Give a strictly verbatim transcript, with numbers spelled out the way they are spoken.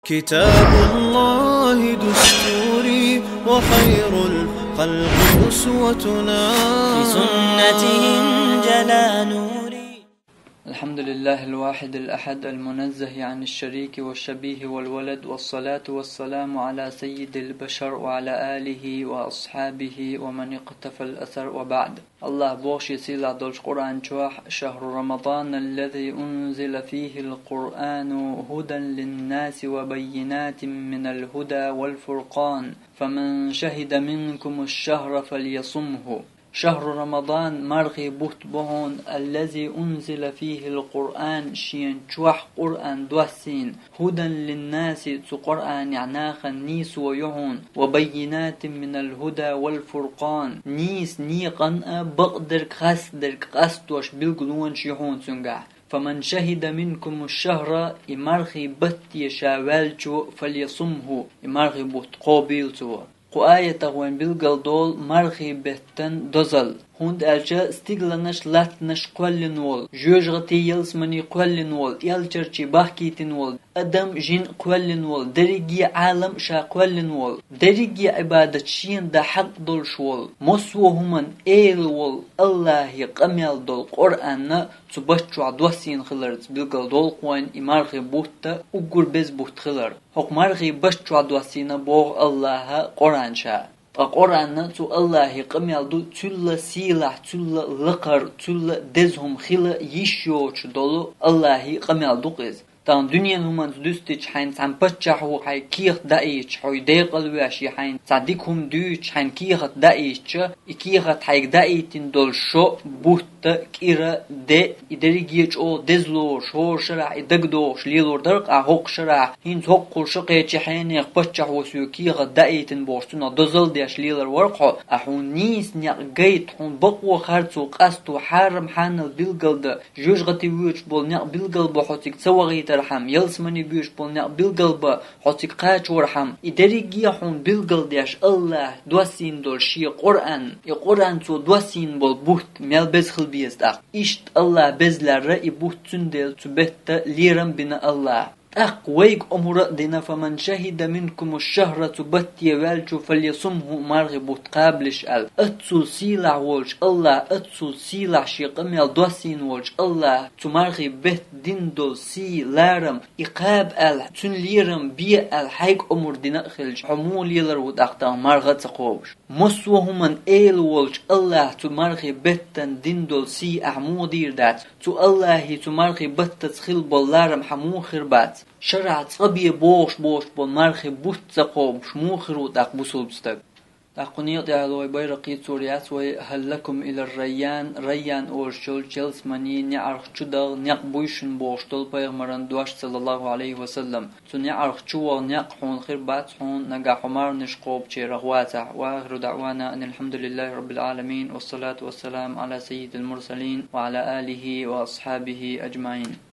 كتاب الله دستوري وخير الخلق أسوتنا. بسنته انجلى نوري. الحمد لله الواحد الأحد المنزه عن الشريك والشبيه والولد، والصلاة والسلام على سيد البشر وعلى آله وأصحابه ومن اقتفى الأثر، وبعد. Аллах боху шен сийлахь долчу Къуръан чохь: «شهر رمضان الذي أنزل فيه القرآن هدى للناس وبينات من الهدى والفرقان، فمن شهد منكم الشهر فليصمه». Шахру Рамадан, мархий бутт бу хьуна, الذي أنزل فيه القرآن, шен чохь Къуръан доссийна, هدى للناس, цу Къуръанехь нахана нийсо ю хьуна, وبينات من الهدى والفرقان, нийса некъан а, бакъдерг, хастадерг къастош билгалонаш ю хьуна цуьнгахь. فمن شهد منكم الشهر, и мархий батте ша ваьллачо, فليصمه, и мархий бутт кхобийла цо. Кху аятах вайн билгалдолу мархий беттан дозалла, хӀунда аьлча стигланаш, латтанаш кхоьллина волу, жоьжахатий, ялсамани кхоьллина волу, элчарчий бахкийтина волу, адам, жин кхоьллина волу, дерриге а Ӏалам ша кхоьллина волу, дерриге а Ӏибадат шена дан хьакъ долуш волу, массо а хӀуманна Эла волу Аллахье къамел долу Къуръанна цу бат чохь доссийна хиларца билгалдолу кху вайн и мархий бутт а, уггар беза бутт хилар. ХӀокху мархий бат чохь доссийна боху Аллахьа Къуръан ша. Ткъа Къуръанна цу Аллахье къамел ду, цуьлла сийлахь, цуьлла лакхара, цуьлла деза хӀума хила йиш йоцуш долу Аллахье къамел ду-кх иза. Тахана дуьненан хӀуманца дуьстича, хьайна цхьана паччахьо хьайн кехат даийча, хьо и декъала веш, я хьайна цхьа дика хӀума дуьйцуш, хьайна кехат даийча, и кехат хьайга даийтина долу шо, бутт а, кӀира, де, и дерриге а чӀогӀа деза лоруш, хӀора шарахь и дагадогӀуш лелор дара-кх ахь хӀокху шарахь, хӀинца хӀокхул шо кхечи хьенех паччахьо соьга кехат даийтина бохуш, цунах дозалла деш лелар вара-кх хьо, ахь хьуна нийса некъ гайта, хьуна бакъо харцо къасто, хьарам-хьанал билгалдан, жоьжахати воьдуш болу некъ билгалбан хьо цига ца вахийтархьама, ялсамани боьдуш болу некъ билгалбан хьо цига кхачорхьама, и дерриге а хьуна билгалдеш Аллахьа доссийна долу шен Къуръан, и Къуръан цо доссийна болу бутт мел беза хила беза тӀаккха. Иштта Аллахьа беза лерра и бутт, цундела цу бетта лерам бина Аллахьа. ТӀаккха вайга омра а дина: «فمن شهد منكم الشهر», цу батте ваьллачо, «فليصمه», мархи бутт кхабалаш аьлла. Аццул сийлахь волчу Аллахьа, аццул сийлахь шен къамел доссийна волчу Аллахьа цу мархи бетта дина долу сий, ларам, и кхаба аьлла, цуьнан лерам бе аьлла хьайга омра дина а хилча, хьо муха лелар ву тӀаккха марха а ца кхобуш? Массо а хӀуманна Эла волчу Аллахьа цу мархи беттан дина долу сий ахь муха дийр дац? Цу Аллахьий цу мархи баттаца хила болу ларам хьан муха хир бац? Шарахь цкъа бен бохуш боцуш болу мархи бутт ца кхобуш муха хир ву тӀаккха бусулба стаг? ТӀаккха кху некъа тӀехь вай байракх йицур яц вай: «هل لكم إلى الريان», Райян олуш йолчу ялсамани неӀарх чу даха некъ буй шуна бохуш долу пайхамаран дош, саллаллаху Ӏалайхи ва саллам. Цу неӀарх чу ваха некъ хьуна хир бац хьуна, нагахь хьо марханаш кхобучерах вацахь. وآخر دعوانا أن الحمد لله رب العالمين، والصلاة والسلام على سيد المرسلين وعلى آله وأصحابه أجمعين.